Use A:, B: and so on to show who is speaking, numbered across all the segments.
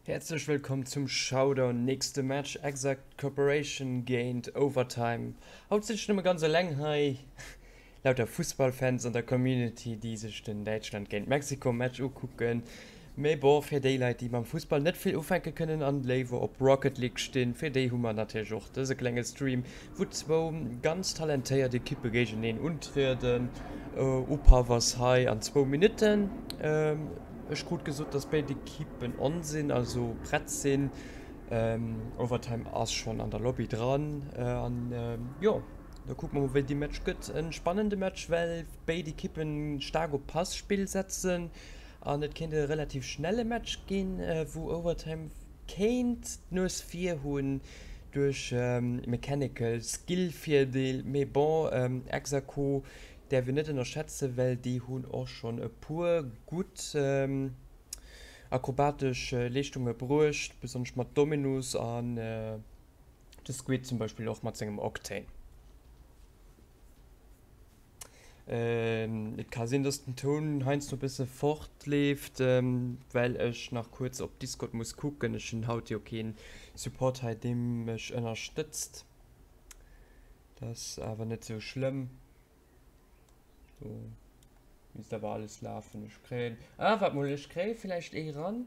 A: Häerzlech wëllkomm zum Showdown, nächste Match Exact Corporation géint Overtime. Haut sinn ech nëmme ganz eleng hei, lauter Fussballfans an der Community déi sech den Däitschland géint Mexiko Match ukucken. Mee bon, fir déi Leit déi mam Fussball net vill ufänke kënnen an léiwer op Rocket League stinn, fir déi hu mer natierlech och dëse klenge Stream wou zwou ganz talentéiert Ekippe géigeneen untrieden. Upaff ass hei an zwou Minutten. Ech krut gesot, dass béid Ekippen on sinn, also prett sinn. Overtime ass schonn an der Lobby dran. An jo, da kucke mer mol, wéi dee Match gëtt. E spannende Match, well béid Ekippe staark op Passpill setzen an et kéint e relativ schnelle Match ginn, wou Overtime kéint d'Nues vir hunn duerch Mechanical Skill Virdeel, mee bon, Exaco däerf een net ënnerschätzen, well déi hunn och schonn e puer gutt akrobatesch Leeschtunge bruecht, besonnesch mat Dominus an de Squid zum Beispill och mat sengem Octane. Et ka sinn, dass den Toun heiansdo e bësse fortleeft, well ech nach kuerz op Discord muss kucken. Ech hunn haut jo kee Support hei, dee mech ënnerstëtzt. Dat ass awer net sou schlëmm. Do misst awer alles lafen. Ech kréien, ah waart mol, ech kréie villäicht ee ran.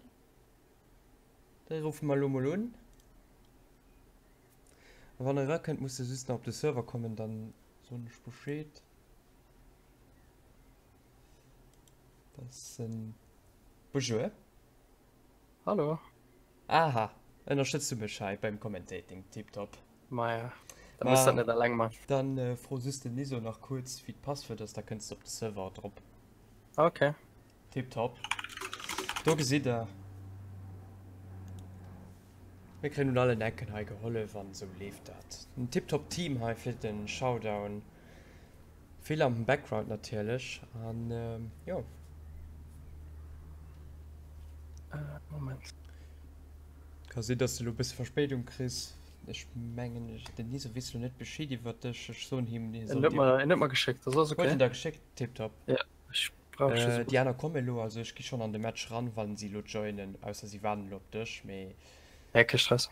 A: Dee ruffe mer elo mol un. A wann e erakënnt, muss e just nach op de Server kommen, dann soen ech Bescheed. Dat ass en Bonjour.
B: Hallo.
A: Aha, ënnerstëtz du mech hei beim Commentating, tiptop.
B: Maja, da muss dat net alleng man.
A: Dann äh, fro just den Niso nach kuerz, wéi d'Passwuert ass, da kënns du op de Server drop.
B: Okay.
A: Tiptop. Do gesitt der. Mir kréien un allen Ecken hei gehollef an esou leeft dat. En tiptop Team hei fir den Showdown. Vill am Background natierlech an jo.
B: Moment.
A: Ka sinn dass de lo e bësse Verspéidung kriss. Ech mengen den Niso weess lo net Bescheed iwwert dech. Ech soen him hie
B: soll dir. En huet mer geschéckt, dat ass ok.
A: Huet en der geschéckt? Tiptop.
B: Ja, ech brauch just e
A: Déi aner komme lo, also ech gi schonn an de Match ran, wann si lo joinen, ausser si waarden elo op dech, mee.
B: Nee, kee Stress.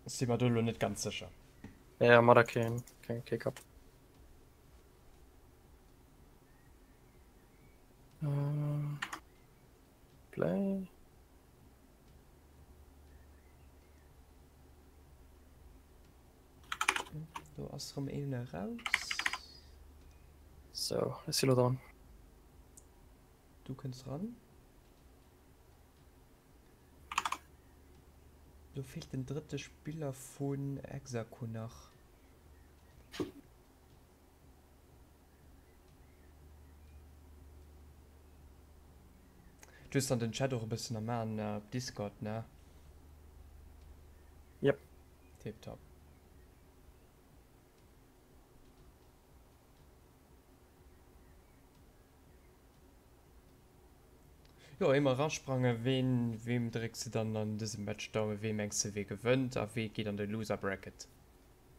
A: Ech si mer do elo net ganz sécher.
B: Ja, ma da keen, keen, kee Kapp. Play.
A: Do ass rëm een eraus.
B: So, ech si lo dran.
A: Du kënns ran. Do feelt den drëtte Spiller vun Exaco nach. Du hues dann den Chat och e bëssen am Aen op Discord, ne?
B: Yep.
A: Tiptop. Jo, éier mer erasprangen, ween, weem drécks de dann an dësem Match d'Daumen? Wee mengs de wee gewënnt a wee geet an de Loser Bracket?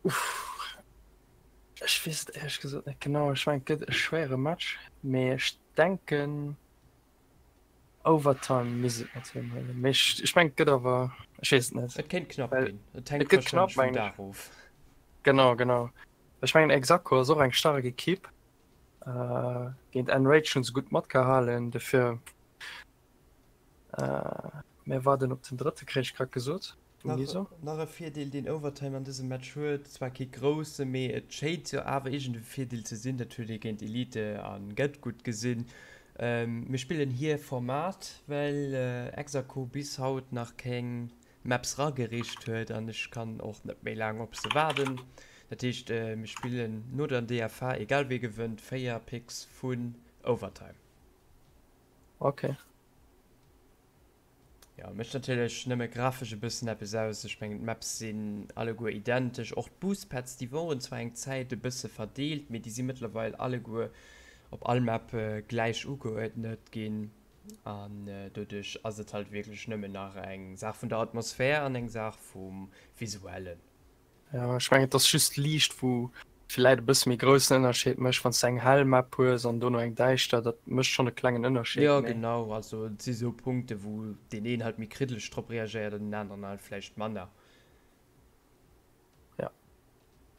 B: Uff, ech weess et éierlech gesot net genau. Ech mengen et gëtt e schwéiere Match, mee ech denken Overtime misst et mat heem huelen. Mee ech, ech mengen et gëtt awer, ech weess et net.
A: Et kéint knapp
B: Well
A: ginn. Et
B: et
A: hänkt
B: gëtt knapp,
A: warscheinlech vum
B: mengen ech.
A: Dag of.
B: Genau, genau. Ech mengen Exaco ass och eng staark Ekipp. Géint Enrage hunn se gutt matgehalen, dofir mir waarden op den drëtte, kréich ech grad gesot vum
A: Nach,
B: Niso.
A: nach e Virdeel deen Overtime an dësem Match huet, zwar kee grousse, mee et schéint jo awer iergend e Virdeel ze sinn, dat huet ee géint Elite a Get Good gesinn. Mir spillen hir Format, well Exaco bis haut nach keng Maps ragereecht huet an ech kann och net méi laang op se waarden. Dat heescht mir spillen no der DFH, egal wee gewënnt, 4 Picks vun Overtime.
B: Ok.
A: Jo, mécht natierlech nëmme grafesch e bëssen eppes aus. Ech mengen d'Maps sinn alleguer identesch. Och d'Boostpads, déi woren zwar eng Zäit e bësse verdeelt, mee déi si mëttlerweil alleguer op all Map gläich ugeuerdnet ginn. An doduerch ass et halt wierklech nëmmen nach eng Saach vun der Atmosphär an eng Saach vum Visuellen.
B: Ja, ech mengen et ass just d'Liicht wou. Villäit e bësse méi groussen Ënnerscheed mécht, wann s de eng hell Map hues an dono eng däischter, dat mécht schonn e klengen Ënnerscheed,
A: Jo, mee. genau, also et si sou Punkte wou deen een halt méi kriddeleg drop reagéiert an den aneren halt vläicht manner.
B: Ja,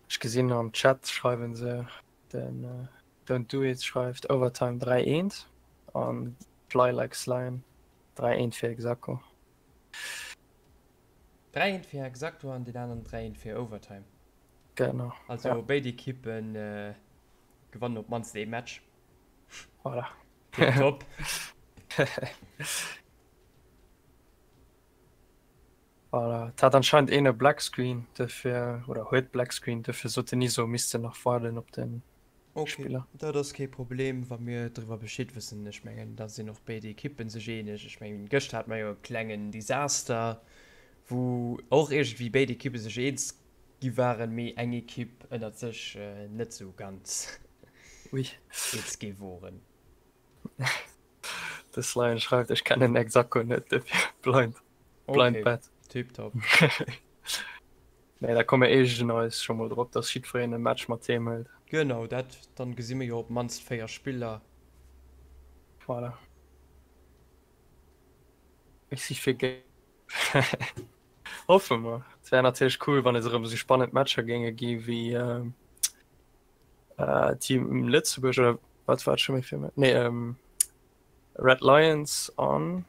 B: ech gesinn am Chat schreiwen se, den Don't Do It schreift Overtime 3 eent an Fly Like Slime 3 eent fir Exaco.
A: 3 eent fir Exaco an deen aneren 3 eent fir Overtime.
B: Genau.
A: Also ja. béid Ekippen äh, gewannen op d'mannst ee Match.
B: Voilà.
A: Top.
B: Voilà. Et hat anscheinend een e Black Screen dofir, oder huet Black Screen, dofir sot den Iso misst en nach waarden op den
A: Okay, Spiller. dat ass kee Problem, wa mir driwwer Bescheed wëssen. Ech mengen, da sinn och béid Ekippen sech eeneg. Ech mengen, gëschter hate mer jo e klengen Desaster, wou och iergendwéi béid Ekippe sech eens gi waren, mee eng Ekipp ënnert sech net sou ganz
B: Ui.
A: eens gi woren.
B: De Slyen schreift, ech kennen Exaco net, dofir blind. Blind
A: Okay,
B: Bet.
A: tiptop.
B: Nee, da komme eegen eis scho mol drop, dass jiddwereen e Match mat heem hëlt.
A: Genau dat, dann gesi mir jo op d'mannst 4 Spiller.
B: Voilà. Ech si fir Game. Hoffe mer. Et wär natierlech cool, wann et erëm esou spannend Matcher géinge gi wéi Team Lëtzebuerg oder wat war et scho méi fir Nee, Red Lions an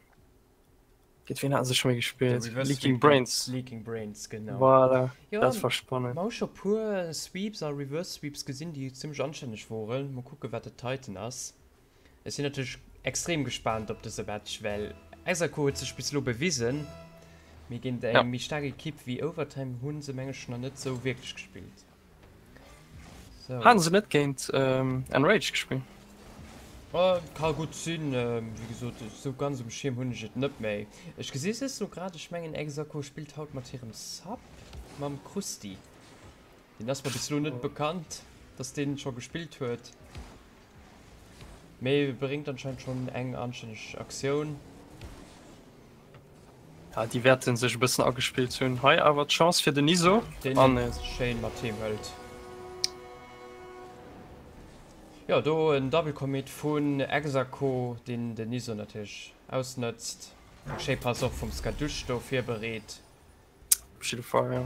B: Géint wien haten se scho méi gespillt?
A: Leaking Brains. Leaking Brains, genau.
B: Voilà, jo, dat war spannend.
A: Mer hu scho puer Sweeps a Reverse Sweeps gesinn, déi zimmlech anstänneg woren. Mol kucke wat de Titan ass. Ech sinn natierlech extrem gespaant op dëse Match, well Exaco huet sech bis elo bewisen, mee géint eng ja. méi staark Ekipp wéi Overtime hu se meng ech nach net sou wierklech gespillt.
B: So. Haten se net géint ähm, Enraged gespillt?
A: Oh, ka gutt sinn, ähm, wéi gesot, sou ganz um Schierm hunn ech et net méi. Ech gesi se lo grad, ech mengen Exaco spillt haut mat hirem Sub, mam Krusti. Deen ass mer bis lo net oh. bekannt, dass deen scho gespillt huet. Mee bréngt anscheinend schonn eng anstänneg Aktioun.
B: Ja, déi wäerten sech e bëssen agespillt hunn. Hei awer d'Chance fir den Iso.
A: Deen an et schéin mat heem hëlt. Jo, do en Double Commit vun Exaco, deen den Iso natierlech ausnëtzt. Eng schéi Pass och vum Skadoosh do virbereet.
B: Op jidde Fall, jo.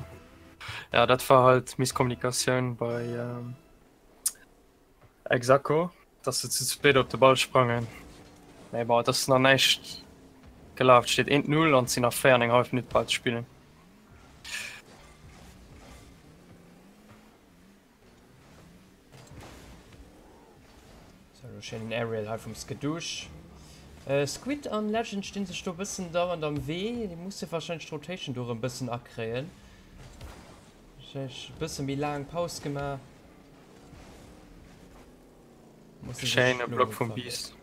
B: Ja, dat war halt Misskommunikatioun bei. Exaco, dass se zu spéit op de Ball sprangen. Mee bon, et ass nach näischt gelaf. Et steet 1, 0 an et sinn nach 4 an eng hallef Minutt bal ze spillen.
A: So, lo schéinen Aerial hei vum Skadoosh. Squid an Legend stinn sech do e bëssen dauernd am Wee. Déi musse warscheinlech d'Rotation do erëm e bëssen akréien. Warscheinlech e bësse méi laang Paus gemaach.
B: Schéine Block vum Beast.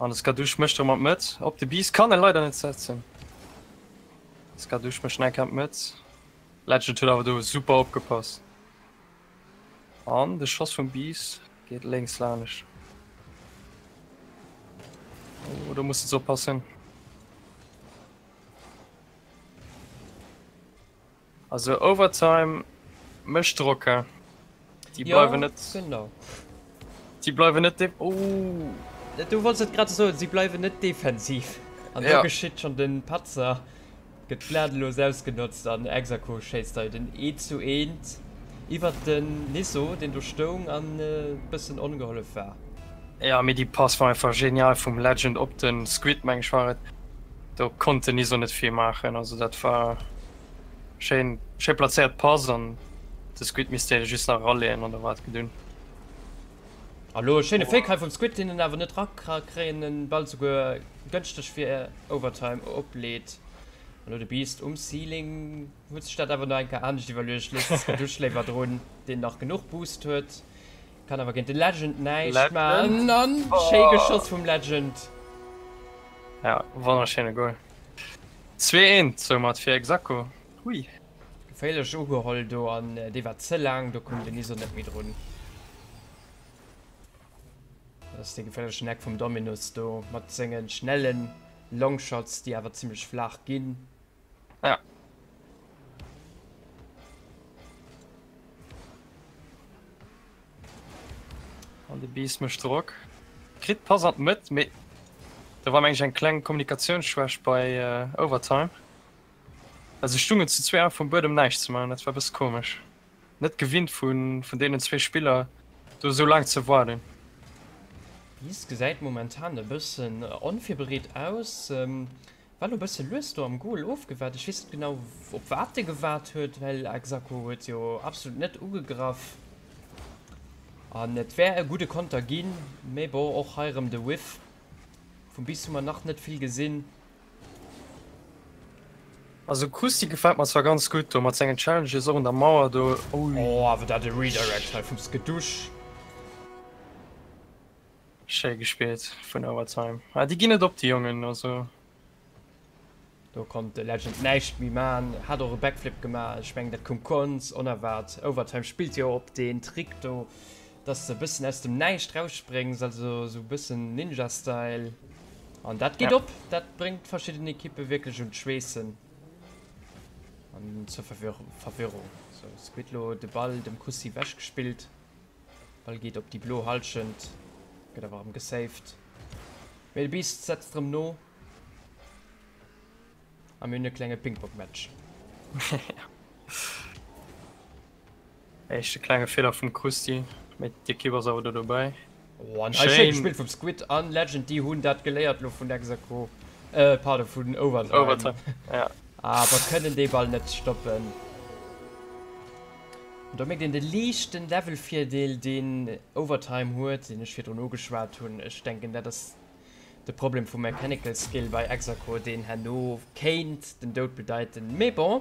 B: An de Skadoosh mécht erëm an d'Mëtt. Op de Beast kann e leider net setzen. Skadoosh mécht nach eng Kéier an d'Mëtt. Legend huet awer do super opgepasst. An de Schoss vum Beast geet lénks laanescht. Oh, do muss se oppassen. Also Overtime mécht Drock, he? Déi bleiwen net.
A: Genau.
B: Déi bleiwen net def. Oh!
A: Du wollts et grad soen, si bleiwen net defensiv. An do geschitt schonn den Patzer, gëtt gnadelos ausgenotzt an Exaco schéisst hei den 1 zu 1 iwwert den Nisso, deen do stoung an e bëssen ongehollef war.
B: Ja, mee déi Pass war einfach genial vum Legend op den Squid, meng ech war et. Do konnt den Nisso net vill maachen, also dat war. Schéin, schéi plazéiert Pass an de Squid misst dee just nach eraleeën an da war et gedun.
A: A lo e schéine Fake hei vum Squid, deen en awer net ra ka kréien, den Ball souguer gënschteg fir Overtime opleet. An lo de Beast um Ceiling huet sech dat awer nach eng Kéier anescht iwwerluecht, léisst de Skadoosh léiwer drun, deen nach genuch Boost huet, kann awer géint de Legend näischt maachen. An schéi geschoss vum Legend.
B: Ja, wonnerschéine Goal. 2, 1 soumat fir Exaco. Hui.
A: Geféierlech ugeholl do an dee war ze laang, do koum den Iso net méi drun. Dat ass dee geféierlechen Eck vum Dominus do mat senge schnelle Longshots, déi awer zimmlech flaach ginn.
B: Ja. An de Beast mécht Drock. Kritt d'Pass an d'Mëtt, mee do war meng ech eng kleng Kommunikatiounsschwächt bei Overtime. Well se stungen zu zwee einfach um Buedem näischt ze maachen. Dat war e bësse komesch. Net gewinnt vun deenen zwee Spiller do esou laang ze waarden.
A: Beast gesäit momentan e bëssen onvirbereet aus. War lo bësse lues do am Goal ofgewaart. Ech weess net genau op wat e gewaart huet, well Exaco huet jo absolut net ugegraff. An et wär e gudde Konter ginn, mee bon, och hei erëm de Whiff. Vum Beast hu mer nach net vill gesinn.
B: Also Krusty gefällt mer zwar ganz gutt do mat sengen Challenges och un der Mauer do.
A: Ui. Oh awer dat e Redirect hei vum Skedouche.
B: Schéi gespillt vun Overtime. Ah déi ginn net op déi Jongen also.
A: Do konnt de Legend näischt méi man, hat och e Backflip gemaach, ech mengen dat koum ganz onerwaart. Overtime spillt jo op deen Trick do, dass de e bëssen aus dem Näischt rausspréngs, also sou e bëssen Ninja Style an dat geet op, dat bréngt verschidden Ekippe wierklech un d'Schweessen an zur Verwirrung. Sou, Squid lo de Ball dem Kussi wech gespillt. Ball geet op déi blo Halschent, gëtt awer erëm gesaved. Mee de Beast setzt erëm no a mir hunn e klenge Ping-Pong-Match.
B: Éischte klenge Feeler vum Krusty, mee d'Ekipp ass awer do dobäi.
A: Oh, an hei schéi gespillt vum Squid an Legend, déi hunn dat geléiert lo vun Exaco, äh, pardon, vun Overtime.
B: Overtime, ja.
A: Awer kënnen dee Ball net stoppen. An do mierkt een de liichten Level-Virdeel, deen Overtime huet, deen ech virdrun ugeschwat hunn. Ech denken, dat ass de Problem vum Mechanical Skill bei Exacore, deen herno kéint den Doud bedeiten. Mee bon,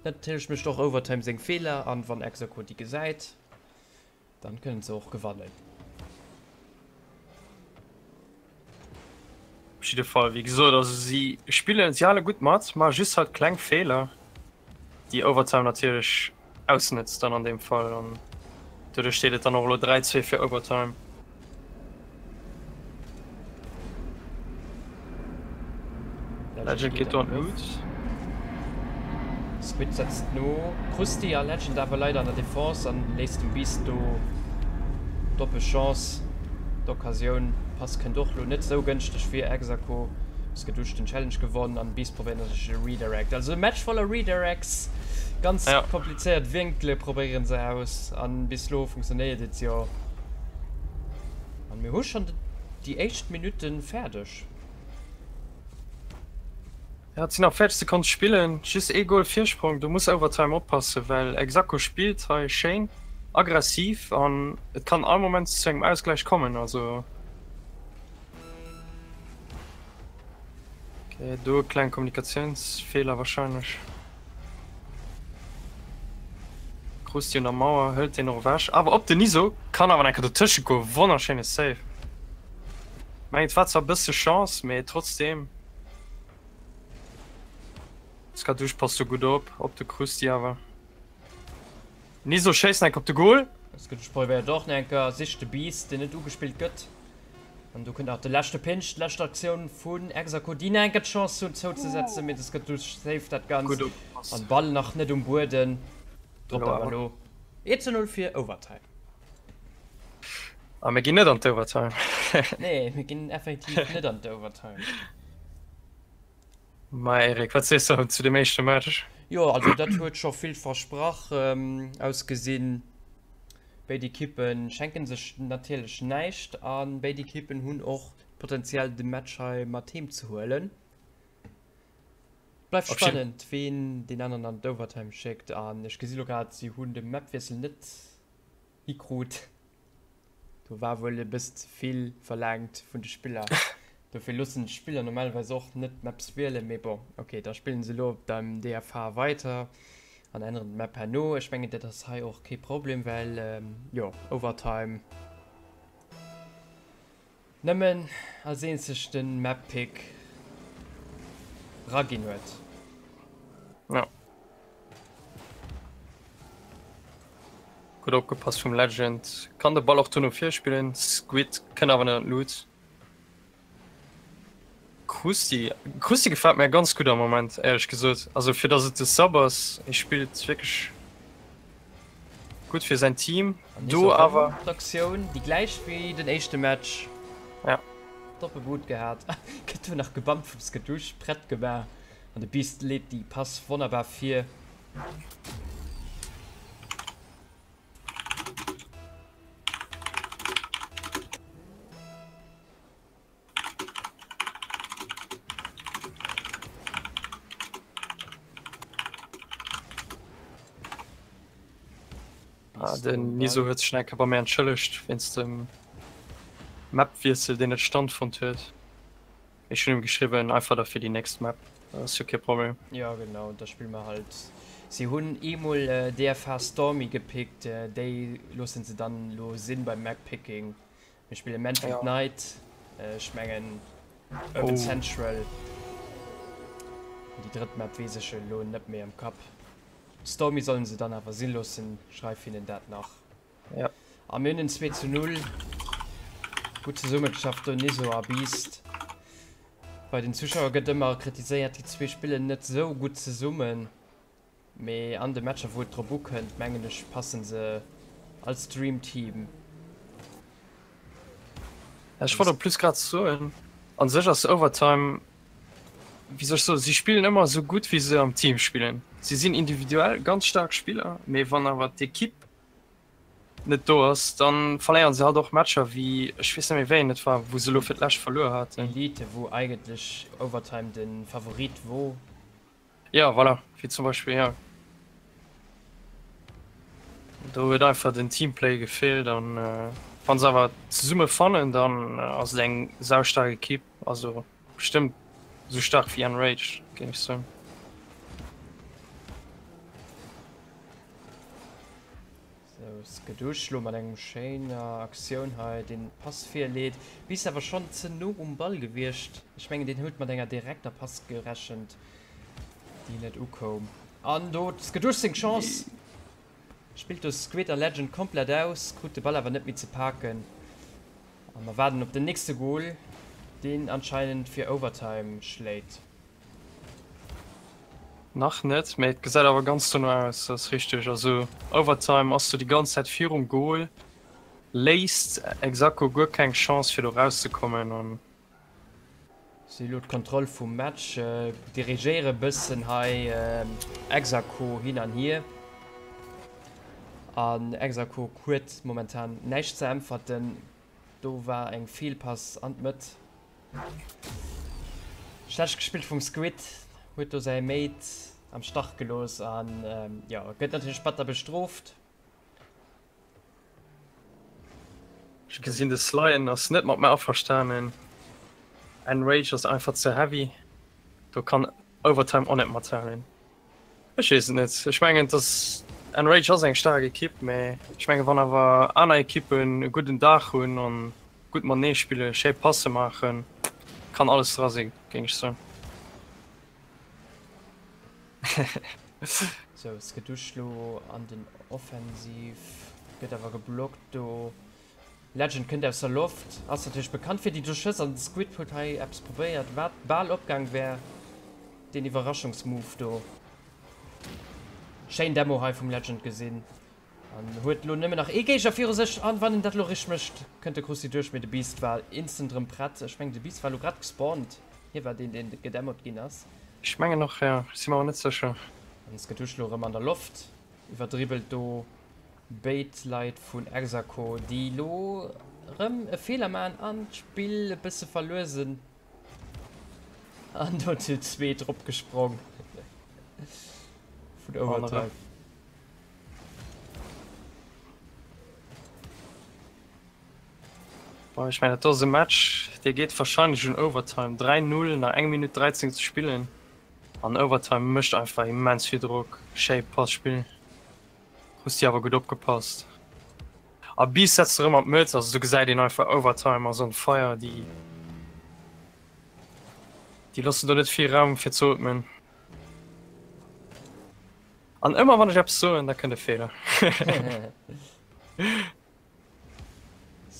A: natierlech mécht och Overtime seng Feeler, an wann Exacore déi gesäit, Dann kënnen se och gewannen.
B: Op jidde Fall, wéi gesot, also si spillen, si hale gutt mat, maache just halt kleng Feeler, déi Overtime natierlech ausnëtzt dann an deem Fall. An doduerch steet et dann och elo 3, 2 fir Overtime. Legend geet do an d'Lut.
A: Squid setzt no. Krusty a Legend awer leider an der Defense an léisst dem Beast do d'oppe Chance. D'Occasioun. Pass kënnt och lo net sou gënschteg fir Exaco. Skedouche den Challenge gewonn an Beast probéiert natierlech e Redirect. Also e Match voller Redirects. Ganz komplizéiert Wénkele probéieren se aus an bis lo funktionéiert et jo. An mir hu schonn déi éischt Minutte fäerdeg.
B: Ja, et sinn nach 40 Sekonn ze spillen, just ee Goal Virsprong. Do muss Overtime oppassen, well Exaco spillt hei schéin aggressiv an et kann all Moment zu engem Ausgläich kommen. Also okay, do e kleng Kommunikatiounsfeeler wahrscheinlech. Krusty un der Mauer, hëlt deen och ewech, awer op den Niso, kann awer enker dotëschent goen. Wonnerschéine Save. Mengen et war zwar e bësse Chance, mee trotzdem. Skadoosh passt do gutt op, op de Krusty awer. Niso schéisst enker op de Goal.
A: Skadoosh probéiert och nach enker, sicht de Beast, deen net ugespillt gëtt. An do kënnt nach de leschte Pinch, d'lescht Aktioun vun Exaco, déi nach enker d'Chance hunn zouzesetzen, mee de Skadoosh saved dat Ganzt. An Ball nach net um Bueden, droppt awer elo. 1 zu 0 fir Overtime.
B: A mir ginn net an d'Overtime.
A: Nee, mir ginn effektiv net an d'Overtime.
B: Ma Eric, wat sees du zu dem éischte Match?
A: Jo, also dat huet scho vill versprach ausgesinn. Béid Ekippe schenke sech natierlech näischt a béid Ekippen hunn och d'Potenzial de Match hei mat heem ze huelen. Bleift spannend, ween deen aneren an d'Overtime schéckt. An ech gesi lo grad, si hunn de Mapwiessel net hikrut. Do war wuel e bëssen ze vill verlaangt vun de Spiller. Dofir loossen d'Spiller normalerweis och net d'Maps wielen, mee bon, ok, da spillen se elo op dem DFH weiter an änneren d'Map herno. Ech mengen dat ass hei och kee Problem, well jo, Overtime nëmmen als eenzeg de Map-Pick raginn huet.
B: Ja. Gutt opgepasst vum Legend. Kann de Ball och dono virspillen. Squid kënnt awer net an d'Lut. Krusty Krusty gefält mir ganz gutt am Moment, éierlech gesot. Also fir datt et de Sub ass, hie spillt wierklech. Gutt fir säin Team do awer.
A: D'Aktioun déi gläich wéi den éischte Match.
B: Ja.
A: Doppelboot gehat, gëtt do nach gebampt vum Skadoosh, prett gemaach an de Beast leet déi Pass wonnerbar vir.
B: Ah, den Niso huet sech enke bei mir entschëllegt wéinst dem Map-Wiessel, deen net standfonnt huet. Ech hunn him geschriwwen, einfach da fir déi nächst Map. Dat ass jo kee Problem.
A: Ja genau, da spille mer halt. Si hunn eemol DFH Stormy gepickt, déi loosse se dann elo sinn beim Map-Picking. Mir spille Manfield ja. Night, ech mengen Urban oh. Central. Déi drëtt Map weess ech elo net méi am Kapp. Stormy sollen se dann awer sinn loossen, schreif hinnen dat nach.
B: Ja.
A: A mir hunn en 2 zu 0. Gutt zesummegeschafft do Niso a Beast. Bei den Zuschauer gëtt ëmmer kritiséiert, déi zwee spillen net sou gutt zesummen. Mee an de Matcher wou et drop ukënnt mengen ech passen se als Dream Team.
B: Ech wollt en plus grad soen, an sech ass Overtime, wéi soll ech soen, si spillen ëmmer esou gutt wéi se am Team spillen. Si sinn individuell ganz staark Spiller, mee wann awer d'Ekipp net do ass, dann verléieren se halt och Matcher wéi, ech weess net méi wéi een et war, wou se elo fir d'lescht verluer haten.
A: Elite, wou eigentlech Overtime de Favorit wor.
B: Ja voilà, wéi zum Beispill ja. Do huet einfach den Teamplay gefeelt an äh, wann se awer zesumme fannen, dann äh, ass et eng saustaark Ekipp, also bestëmmt sou staark wéi Enraged, géing ech soen.
A: Sou, Skedusch lo mat engem schéiner Aktioun hei den Pass virleet. Bis awer schonn ze no um Ball gewiescht. Ech mengen deen huet mat enger direkter Pass gerechent, déi net ukoum. An do Skedusch seng Chance! Spillt do Squid a Legend komplett aus, krut de Ball awer net méi ze paken. A mer waarden op den nächste Goal, deen anscheinend fir Overtime schléit.
B: Nach net, mee et gesäit awer ganz dono aus, dat ass richteg. Also Overtime ass do déi ganz Zäit virum Goal, léisst Exaco guer keng Chance fir do rauszekommen an.
A: Si elo d'Kontroll vum Match, dirigéiere bëssen hei Exaco hin an hier. An Exaco huet momentan näischt ze äntwerten. Do war eng Feelpass an d'Mëtt. Schlecht gespillt vum Squid, huet do säi Mate am Stach gelooss an jo, gëtt natierlech batter bestrooft.
B: Ech gesinn de Slyen ass net mat mer averstanen. Enrage ass einfach ze heavy, do kann Overtime och net mathalen. Ech weess et net. Ech mengen dass Enrage ass eng staark Ekipp, mä ech menge wann awer aner Ekippen e gudden Dag hunn an gutt matenee spillen, schéi Passe maachen, kann alles dra sinn, géing ech soen.
A: Sou, Skedusch lo an den Offensiv, gëtt awer geblockt do. Legend kënnt aus der Loft, ass natierlech bekannt fir déi do Schëss an de Squid huet hei eppes probéiert wat bal opgaang wär, deen Iwwerraschungsmove do. Schéin Demo hei vum Legend gesinn an huet lo nëmmen nach ee Géigner viru sech an wann en dat lo richteg mécht kënnt de Krusty duerch, mee de Beast war instant rëm prett. Ech mengen de Beast war lo grad gespawnt, hie war deen deen gedemot ginn ass.
B: Ech mengen och jo, ech si mer awer net sécher.
A: An Skedusch lo rëm an der Loft, iwwerdribbelt do Béid Leit vun Exaco, déi lo rëm e Feeler maachen an d'Spill e bësse verluesen. An do zu zweet drop gesprong vun Overdrive.
B: Boah, ech mengen dat do ass e Match, dee geet warscheinlech un Overtime. 3, 0 nach eng Minutt 13 ze spillen an Overtime mécht einfach immens vill Drock. Schéi Passpill. Hues de awer gutt opgepasst. A Beast setzt erëm an d'Mëtt, also do gesäit een einfach Overtime ass on fire, déi déi loossen do net vill Raum fir ze ootmen. An ëmmer wann ech eppes soen, da kënnt e Feeler.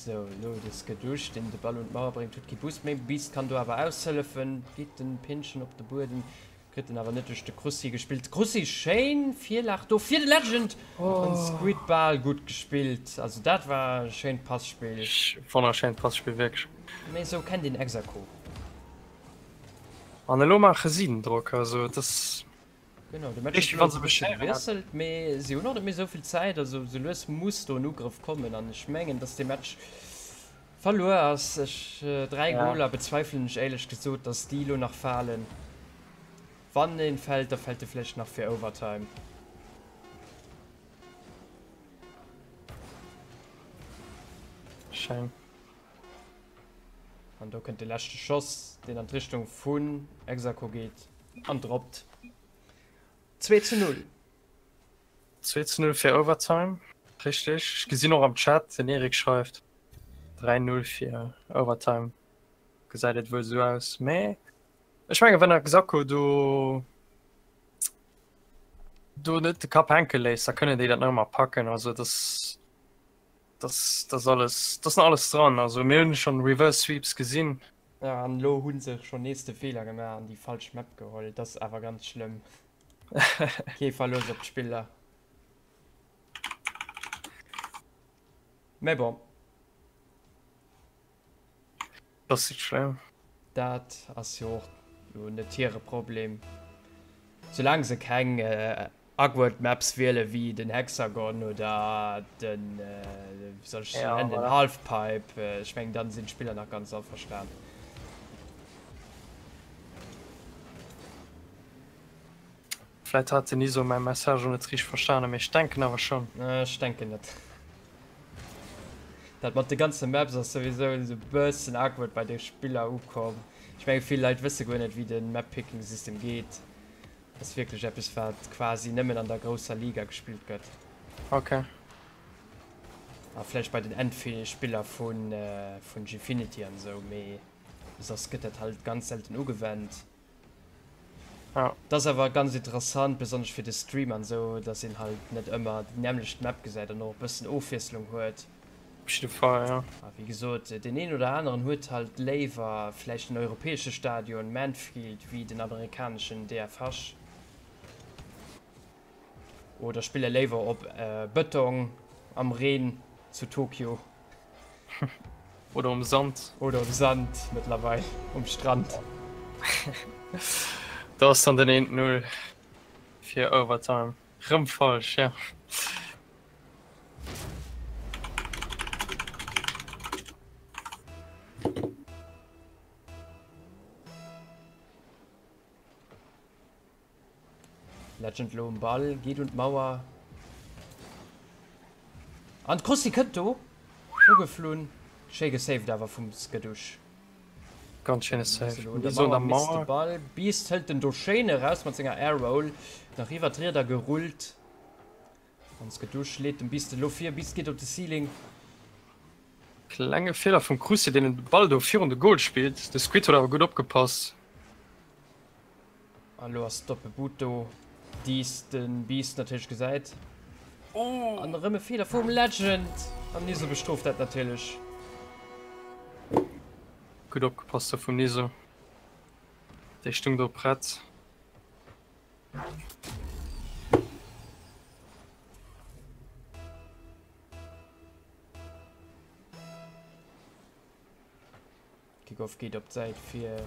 A: Sou, elo de Skedouche, deen de Ball un d'Mauer bréngt, huet kee Boost méi. Beast kann do awer aushëllefen, geet den Pinchen op de Buedem. Kritt en awer net duerch de Krussi gespillt. Krussi schéin Virlag do fir de Legend an Squid bal gutt gespillt. Also dat war e schéint Passpill.
B: Wonnerschéint Passpill wierklech.
A: Mee esou kennt een Exaco.
B: An elo maache si den Drock. Also et ass
A: Genau, de Match ass elo e bësse gewiesselt, mee si hunn och net méi esou vill Zäit. Also sou lues muss do en Ugrëff kommen an ech mengen, dass dee Match Verluer ass. Ech, 3 Goler bezweifelen ech éierlech gesot, dass déi elo nach falen. Wann een fält, da fält e vläicht nach fir Overtime.
B: Schéin.
A: An do kënnt de leschte Schoss, deen an d'Richtung vun Exaco geet an droppt. 2 zu 0.
B: 2 zu 0 fir Overtime, richteg. Ech gesinn och am Chat, den Eric schreift 3 0 fir Overtime. Gesäit et wuel esou aus, mä ech menge wann Exaco do do net de Kapp hänke léisst, da kënnen déi dat nach ëmmer packen. Also dass dass dass alles dass nach alles dran. Also mir hunn schonn Reverse Sweeps gesinn.
A: Ja an elo hu se schonn nees de Feeler gemaach an déi falsch Map geholl. Dat ass awer ganz schlëmm. Kee Verlooss op d'Spiller. Mä bon.
B: Dat ass net schlëmm.
A: Dat ass jo och elo net hire Problem. Soulaang se keng awkward Maps wiele wéi den Hexagon oder den, wéi soll ech se nennen, den Halfpipe, ech mengen dann sinn d'Spiller nach ganz averstan.
B: Vläit hat den Iso mäi Message och net richteg verstanen, mee ech denken awer schonn.
A: Ech denken net. Dat mat de ganze Maps ass souwisou esou bëssen awkward bei de Spiller ukomm. Ech menge vill Leit wësse guer net wéi de Map-Picking System geet. Ass wierklech eppes wat quasi nëmmen an der grousser Liga gespillt gëtt.
B: Ok.
A: A vläicht bei den Endspiller vun Gfinity an esou, mee soss gëtt dat halt ganz selten ugewennt.
B: Ja.
A: Dat ass awer ganz interessant, besonnesch fir de Stream an esou, dass een halt net ëmmer déi nämmlecht Map gesäit an och e bëssen Ofwiesslung huet.
B: Op jidde Fall, ja.
A: A wéi gesot, deen een oder aneren huet halt léiwer vläicht den europäesche Stadion Manfield wéi den amerikaneschen DFH. Oder spille léiwer op Bëtong am Reen zu Tokio.
B: Oder um Sand.
A: Oder um Sand, mëttlerweil um Strand.
B: Do ass dann den 1-0 fir Overtime. Rëm falsch, ja.
A: Legend lo um Ball, geet un d'Mauer. An d'Krussi kënnt do ugeflunn. Schéi gesaved awer vum Skedouche.
B: Ganz schéine Save.
A: Un der Mauer misst de Ball. Beast hëlt den do schéin eraus mat senger Air Roll. Nach iwwer d'Rieder gerullt. An Skedouche leet dem Beast elo vir. Beast geet op de Ceiling.
B: Klenge Feeler vum Krussi, deen de Ball do virun de Goal spillt. De Squid huet awer gutt opgepasst.
A: An elo ass d'oppe Boot do, dees de Beast natierlech gesäit. An erëm e Feeler vum Legend. An Niso bestrooft dat natierlech.
B: Gutt opgepasst do vum Niso. Dee stung do prett.
A: Kickoff geet op d'Säit fir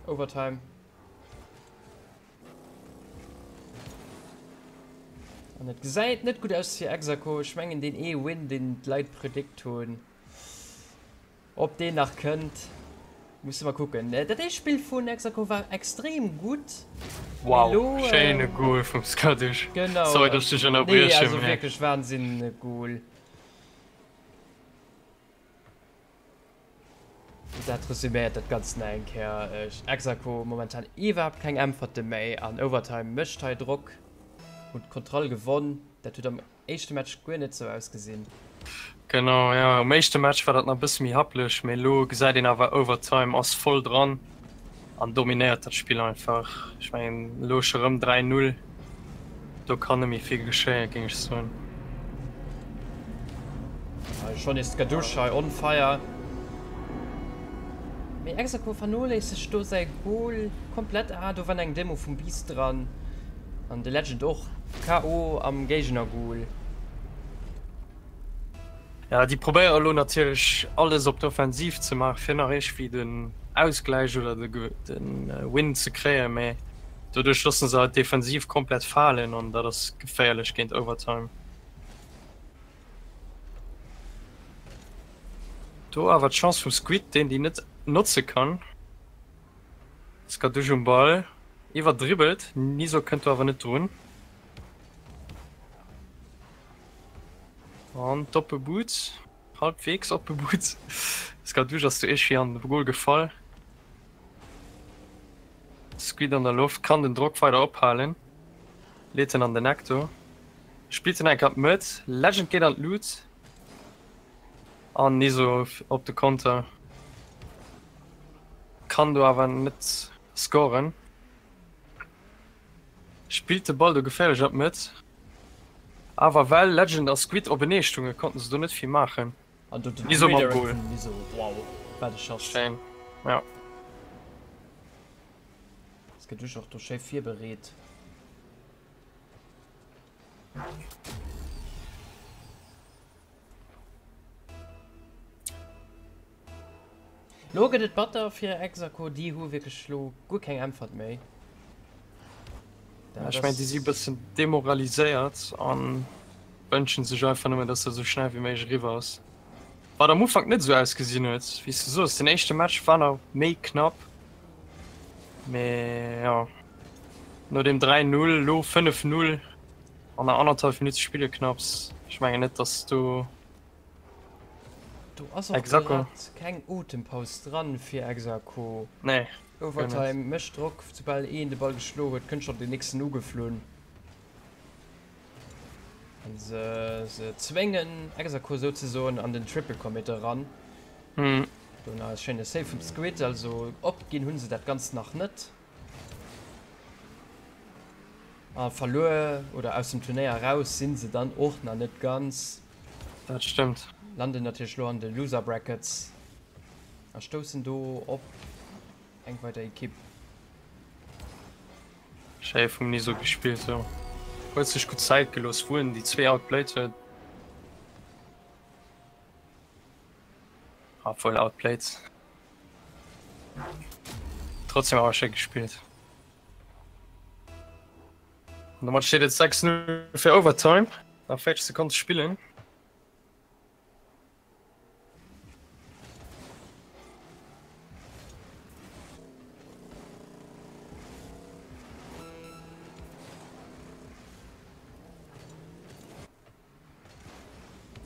A: Overtime. An et gesäit net gutt aus fir Exaco. Ech mengen deen ee Win, deen d'Leit predict hunn, ob deen nach kënnt, musse mer kucken. Dat éischt Spill vun Exaco war extrem gutt.
B: Wow, schéine Goal vum Skadic.
A: Genau.
B: Sorry, dass ech dech ënnerbriechen.
A: Nee, also wierklech Wahnsinn Goal. Dat resuméiert dat Ganzt nach eng Kéier. Exaco momentan iwwerhaapt keng Äntwerte méi an Overtime mécht hei Drock, hunn d'Kontroll gewonn. Dat huet am éischte Match guer net sou ausgesinn.
B: Genau, jo, um éischte Match war dat nach e bësse méi happleg, mee elo gesäit een awer Overtime ass voll dran an dominéiert dat Spill einfach. Ech mengen elo scho rëm 3, 0. Do kann net méi vill geschéien, géing ech soen.
A: Hei schon nees d'Gadouche hei on fire. Mee Exaco vernoléissegt do säi Goal komplett. Ah, do war eng Demo vum Beast dran. An de Legend och. KO am Géigner-Goal.
B: Ja, déi probéiere elo natierlech alles op d'Offensiv ze maachen, fir nach iergendwéi den Ausgläich oder de Win ze kréien, mee doduerch loosse se halt d'Defensiv komplett falen an dat ass geféierlech géint Overtime. Do awer d'Chance vum Squid, deen déi net notze kann. Skadouche um Ball, iwwerdribbelt, Niso kënnt do awer net drun. An d'oppe Boots, halbwegs oppe Boots. Skadouche ass do iergendwéi an de Goal gefall. Squid an der Loft, kann den Drock weider ophalen, leet en an den Eck do. Spillt en enk an d'Mëtt, Legend geet an d'Lut. An Niso op de Konter. Kann do awer net scoren. Spillt de Ball do geféierlech an d'Mëtt. Awer well Legend a Squid openee stungen, konnten se do net vill maachen.
A: An do den
B: Niso mam Goal.
A: Niso, wow, wat e Schoss.
B: Schéin, ja.
A: Ass geduerch och do schéi virbereet. Lo gëtt et batter fir Exaco, déi hu wierklech lo guer keng Äntwert méi.
B: Ja, ech mengen, déi si e bëssen demoraliséiert an wënschen sech einfach nëmmen, dass dat esou schnell wéi méiglech eriwwer ass. Wat am Ufank net esou ausgesinn huet, wéi s du soos, den éischte Match war nach méi knapp, mee jo, no dem 3, 0, lo 5, 0. An nach anderthalf Minutt ze spille knapps. Ech mengen net, dass do.
A: Do ass och grad keng Otempaus dran fir Exaco.
B: Nee.
A: Overtime mécht Drock, soubal een de Ball geschlo huet, kënnt schonn deen nächsten ugeflunn. An se se zwéngen Exaco souzesoen an den Triple Commit eran. Do nach e schéine Save vum Squid, also opginn hu se dat Ganzt nach net. A verluer oder aus dem Turnéier eraus sinn se dann och nach net ganz.
B: Dat stëmmt.
A: Landen natierlech lo an de Loser Brackets a stoussen do op eng weider Ekipp.
B: Schéi vum Niso gespillt, jo. Huet sech gutt Zäit gelooss, wou en déi zwee outplayed huet. Obwuel outplayed. Trotzdem awer schéi gespillt. An domat steet et 6-0 fir Overtime. Nach 40 Sekonnen ze spillen.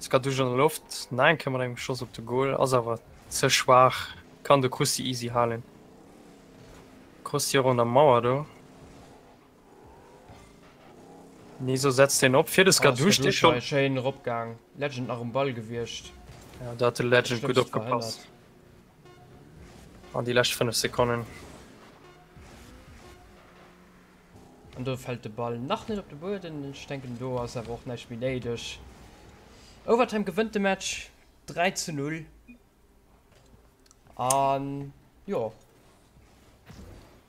B: Skadouche an der Loft, nach eng Kéier mat engem Schoss op de Goal, ass awer ze schwaach, kann de Krusty easy halen. Krusty och an der Mauer do. Niso setzt hien op fir de Skadouche, dee
A: schonn. Schéin eropgaang, Legend nach um Ball gewiescht.
B: Ja, do hat de Legend gutt opgepasst. An déi lescht 5 Sekonnen.
A: An do fällt de Ball nach net op de Bueden. Ech denken do ass awer och näischt méi néideg. Overtime gewënnt de Match 3 zu 0. An jo.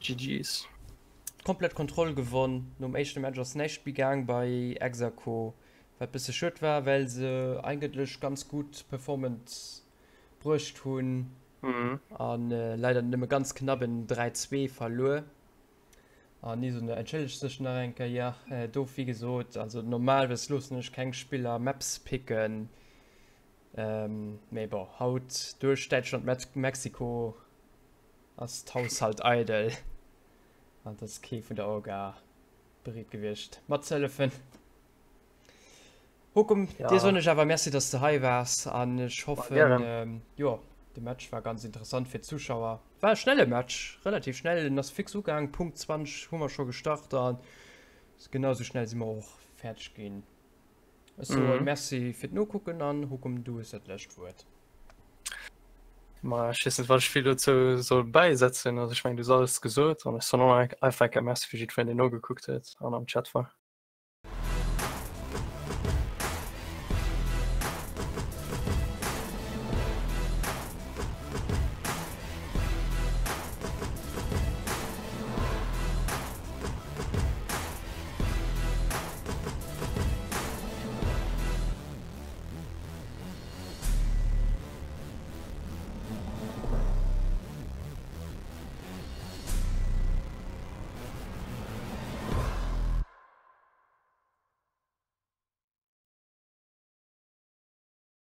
B: GG's.
A: Komplett Kontroll gewonn. Nom éischte Match ass näischt méi gaang bei Exaco, wat bësse schued war, well se eigentlech ganz gutt Performance bruecht hunn. An leider nëmme ganz knapp en 3, 2 verluer. An Nison entschëllegt sech nach eng Kéier. Do wéi gesot, also normalerweis loossen ech keng Spiller Maps picken. Mee bon, haut duerch Däitschland Mexiko ass d'Haus halt eidel. An et ass kee vun der Orga bereet gewiescht matzehëllefen. Hokum, ja. Dir soen ech awer Merci, dass du hei waars an ech hoffen, jo, de Match war ganz interessant fir d'Zuschauer. War e schnelle Match, relativ schnell, en ass fix ugaang, Punkt 20 hu mer scho gestart an genau sou schnell si mer och fäerdeg ginn. Ech soe mhm. Merci fir d'Nokucken an Hokum, du hues dat lescht Wuert.
B: Ma ech weess net, wat ech vill dozou soll bäisetzen. Also ech mengen, du hues alles gesot an ech soen och nach einfach eng Kéier Merci fir jiddwereen, deen nogekuckt huet an am Chat war.